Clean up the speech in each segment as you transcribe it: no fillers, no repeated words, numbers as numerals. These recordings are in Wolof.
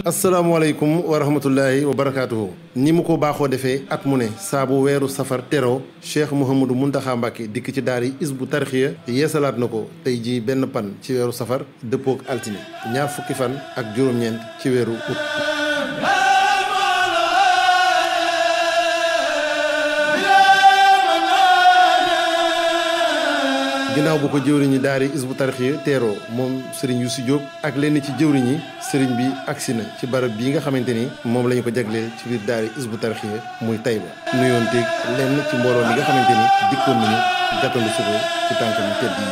asalaamaaleykum wa rahmatullahi wa barakaatuhu. ni mu ko baaxoo defee at mu ne saa bu weeru safar teroo Cheikh Mouhamadou Mountakha Mbacké dikk ci daari Hizbut Tarqiyyah yeesalaat na ko tey jii benn pan ci weeru safar dëppook altine ñaar fukki fan ak juróom-ñeent ci weeru août. ginnaaw bu ko jëwriñi daari Hizbut Tarqiyyah teeroo moom Serigne Youssou Diop ak lenn ci jëwriñ yi Serigne bi agsi na ci barab bii nga xamante ni moom la ñu ko jagleel ci biir daari Hizbut Tarqiyyah muy Taïba nuyoonteeg lenn ci mbooloo mi nga xamante ni dikkoon nañu gàttandu suko ci tànk mi tedd yi.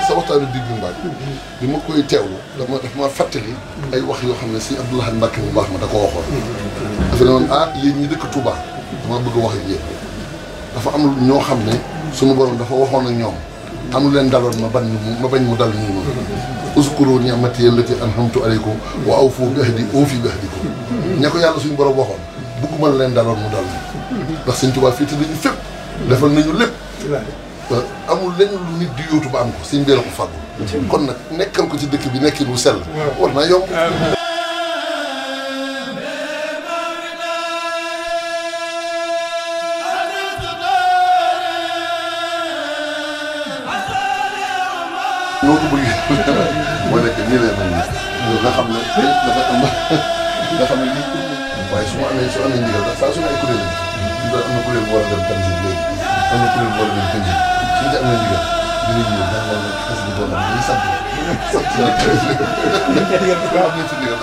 sa waxtaanu digg mbaaj bi ma koy teewlu daf ma fàttali ay wax yoo xam ne si Abdou Lahad Mbacké bu baax ma da ko waxoon dafa ne woon yéen ñi dëkk Touba dama bëgg a wax ak yéen dafa am ñoo xam ne suñu borom dafa waxoon ak ñoom am lu leen daloon ma bañ mu dal ñu noonu uskuru ni'mati allati an'amtu alaykum wa awfu bi ahdi uufi bi ahdikum ña ko yàlla suñu borom waxoon bëgguma la leen daloon mu dal ndax Sëñ Touba fii te dañu fépp defal nañu lépp amul lenn lu nit di yóotu ba am ko sëñ bi la ko fàggu kon nag nekkal ko ci dëkk bi nekkin wu sell war naa yomb. noo ko bëggee moo nekk nii lay mel nii nga xam ne dafa am nga xam ne lii waaye su amee ndigal saa su ne ay kuréel la am na kuréel bu war a dem Tanzil léegi am na kuréel bu war a dem Tanzil suñu ci amee ndigal dinañ ñëw jàngal la xas bi boo xam ne dañuy sant am nañ ci ndigal.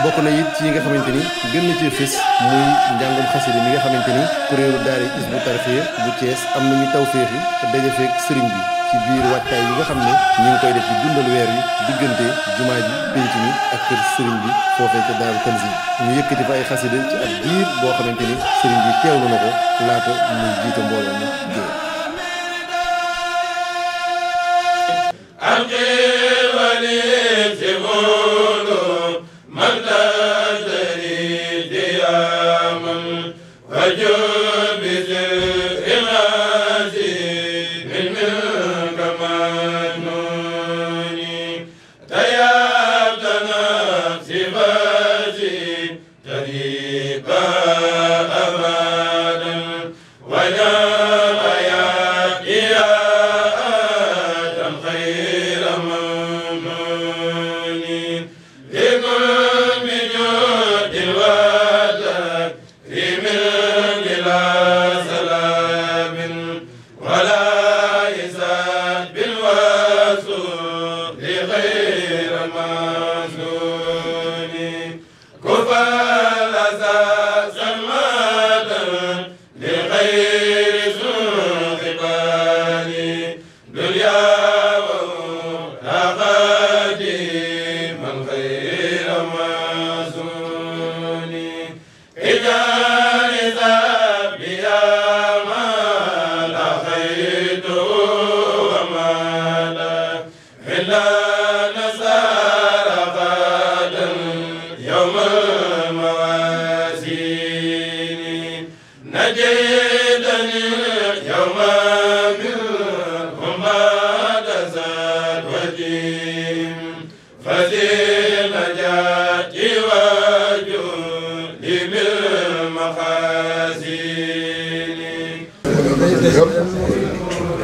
bokk na it ci yi nga xamante ni gën na cee fës muy njàngum xasida mi nga xamante ni kuréelu daara Hizbut Tarqiyyah bu Thiès am nañu tawféex yi te daje feek sëriñ bi ci biir waajtaay yi nga xam ne ñu ngi koy def ci dundal weer wi diggante jumaa ji pénc mi ak kër sëriñ bi foofee ca daaru Tanzil ñu yëkkati fa ay xasida ci ab diir boo xamante ni sëriñ bi teewlu na ko laata muy jiite mbooloo mi génn.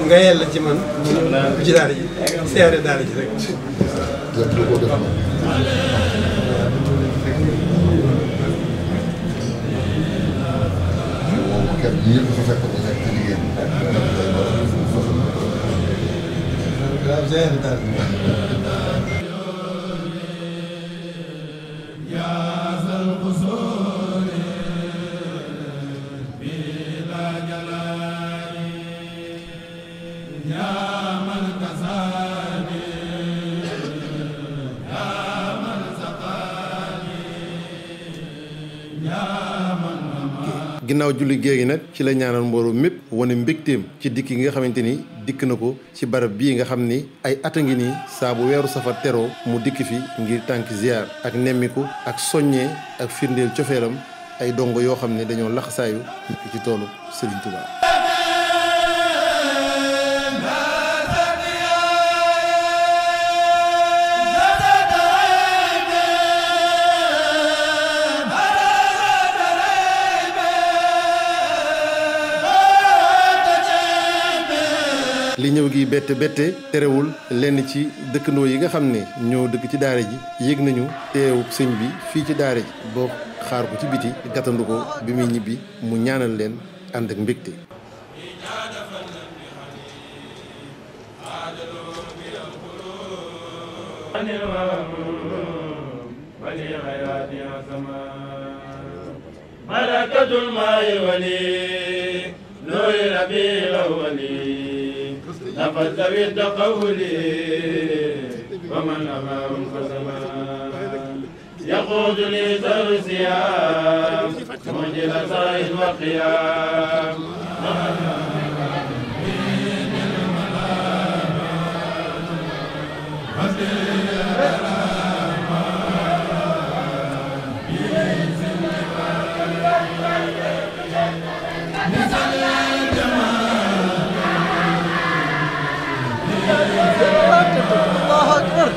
nga yella ci man bu ci daara ji siyaare daara ji rek yàgg na koo def na moom kenn ñëpp fa fekk ba nekk ci liggéey ginnaaw julli géegi nag ci la ñaanal mbooloo mépp wane mbégteem ci dikk gi nga xamante ni dikk na ko ci barab bii nga xam ni ay at a ngi nii saa bu weeru safar teroo mu dikk fi ngir tànk ziar ak nemmiku ak soññee ak firndeel cofeelam ay dongo yoo xam ne dañoo laxasaayu nekk ci toolu Serigne Touba. li ñëw gi bette terewul lenn ci dëkkandoo yi nga xam ne ñoo dëkk ci daara ji yëg nañu teewu sëñ bi fii ci daara ji boo xaar ko ci biti gàttandu ko bi muy ñibbi mu ñaanal leen ànd ak mbégte. malakatul maa'i wali nuuri rabiil awwali نفذ ود قولي ومن أمام فسما يقود لي ذر الصيام منجل صائد وقيام الله أكبر.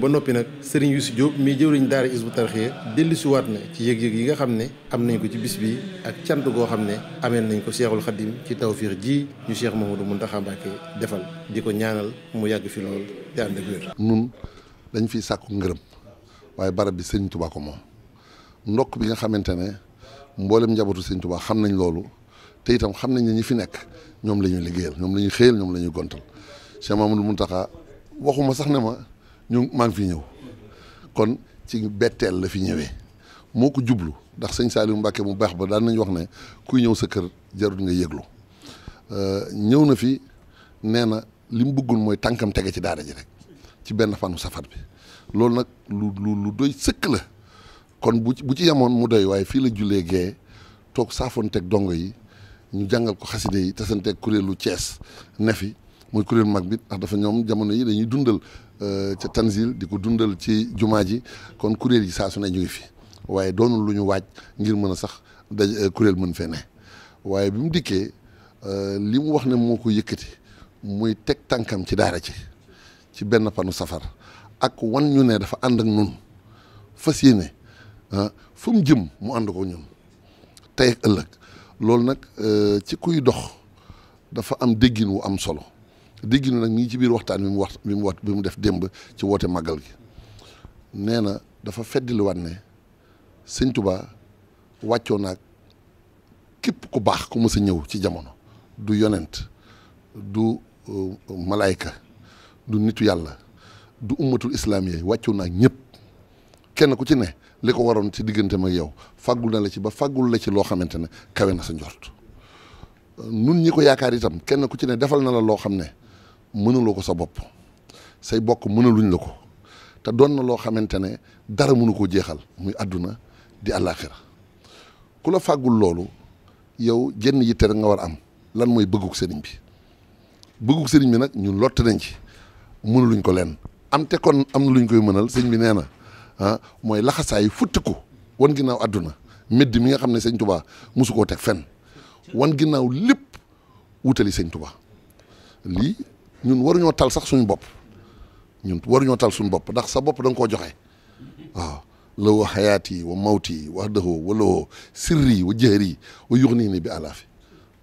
ba noppi nag Serigne Youssou Diop mi jëwriñ daara Hizbut Tarqiyyah dellusiwaat na ci yëg-yëg yi nga xam ne am nañ ko ci bis bi ak cant goo xam ne ameel nañ ko Cheikhul Khadim ci tawfiix ji ñu Cheikh Mouhamadou Mountakha Mbacké defal di ko ñaanal mu yàgg fi lool te ànd ak wér. nun dañ fiy sàkku ngërëm waaye barab bi Serigne Touba ko moom ndokk bi nga xamante ne mboolem njabootu Serigne Touba xam nañ loolu te itam xam nañ ne ñi fi nekk ñoom la ñuy liggéeyal ñoom la ñuy xëyal ñoom la ñuy gontal Cheikh Mouhamadou Mountakha waxuma sax ne ma ñu maa ngi fi ñëw kon ci betteel la fi ñëwee moo ko jublu ndax sëñ Saliou Mbacké mu baax ba daan nañ wax ne kuy ñëw sa kër jarul nga yëglu ñëw na fi nee na li mu bëggul mooy tànkam tege ci daara ji rek ci benn fanu safar bi loolu nag lu doy sëkk la kon bu ci yemoon mu doy waaye fii la jullee gee toog saafoonteeg dongo yi ñu jàngal ko xaside yi tasanteeg kuréelu Thiès ne fi muy kuréel mag bi ndax dafa ñoom jamono yi dañuy dundal ca Tanzil di ko dundal ci jumaa ji kon kuréel yi saa su ne ñu ngi fi waaye doonul lu ñu waaj ngir mën a sax kuréel mën fee ne waaye bi mu dikkee li mu wax ne moo ko yëkkati muy teg tànkam ci daara ci benn panu safar ak wan ñu ne dafa ànd ak nun fas yéene fu mu jëm mu ànd ko ñun tey ak ëllëg loolu nag ci kuy dox dafa am déggin wu am solo dégginu nag ñii ci biir waxtaan bi mu def démb ci woote màggal gi nee na dafa feddiliwaat ne sëñ Touba wàccoo naag képp ku baax ku mës a ñëw ci jamono du yonent du malaayka du nitu yàlla du ummatul islaamiya wàccoo naag ñëpp kenn ku ci ne li ko waroon ci digganteem ak yow fàggul na la ci ba fàggul la ci loo xamante ne kawe na sa njort nun ñi ko yaakaar itam kenn ku ci ne defal na la loo xam ne mënuloo ko sa bopp say bokk mënaluñ la ko te doon na loo xamante ne dara mënu koo jeexal muy àdduna di àllaaxira ku la fàggul loolu yow jenn yitte rek nga war a am lan mooy bëgguk sëriñ bi nag ñun lott nañ ci mënuluñ ko leen am te kon am na lu ñu koy mënal sëñ bi nee na mooy laxasaay futtiku wan ginnaaw àdduna médd mi nga xam ne sëñ Tuubaa mosu koo teg fenn wan ginnaaw lépp wutali sëñ Tuubaa lii ñun waruñoo tal sax suñu bopp ndax sa bopp da nga koo joxe waaw la wa xayaati wa mawti wa dëxoo wa lowoo sirri wa jëhri wa yux nii ni bi alaafi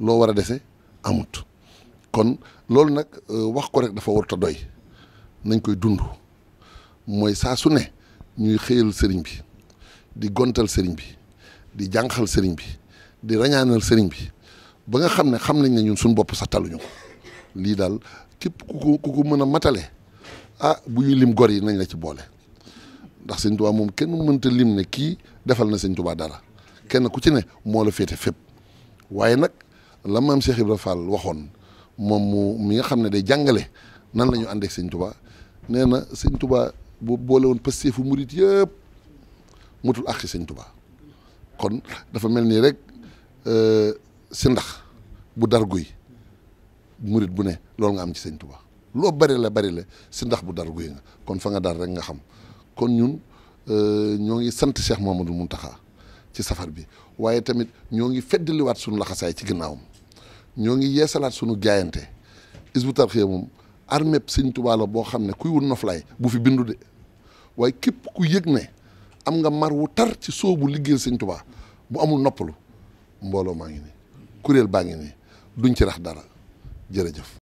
loo war a dese amut kon loolu nag wax ko rek dafa warut a doy nañ koy dund mooy saa su ne ñuy xëyal sëriñ bi di gontal sëriñ bi di jànqal sëriñ bi di rañaanal sëriñ bi ba nga xam nañ ne ñun suñu bopp sax taluñu ko lii daal képp ku ko mën a matale bu ñuy lim gor yi nañ la ci boole ndax sëñ Tuubaa moom kenn mënta lim ne kii defal na sëñ Tuubaa dara kenn ku ci ne moo la féete fépp waaye nag la maam Cheikh Ibra Fall waxoon moom mi nga xam ne day jàngale nan la ñu àndeek sëñ Tuubaa nee na sëñ Tuubaa boo boole woon pasteefu murit yëpp mutul àqi sëñ Tuubaa kon dafa mel nii rek si ndax bu dar guy murit bu ne loolu nga am ci sëñ Tuubaa loo bari la si ndax bu dar guy nga kon fa nga dar rek nga xam kon ñun ñoo ngi sant Cheikh Mouhamadoul Mountakha ci safar bi waaye tamit ñoo ngi feddaliwaat suñu laxasaay ci ginnaawam ñoo ngi yeesalaat suñu jaayante Hizbut Tarqiyyah moom armée sëñ Tuubaa la boo xam ne kuy wut noflaay bu fi bindu de waaye képp ku yëg ne am nga mar wu tar ci soobu liggéeyal sëñ Tuubaa bu amul noppalu mbooloo maa ngi nii kuréel baa ngi nii duñ ci rax dara jërëjëf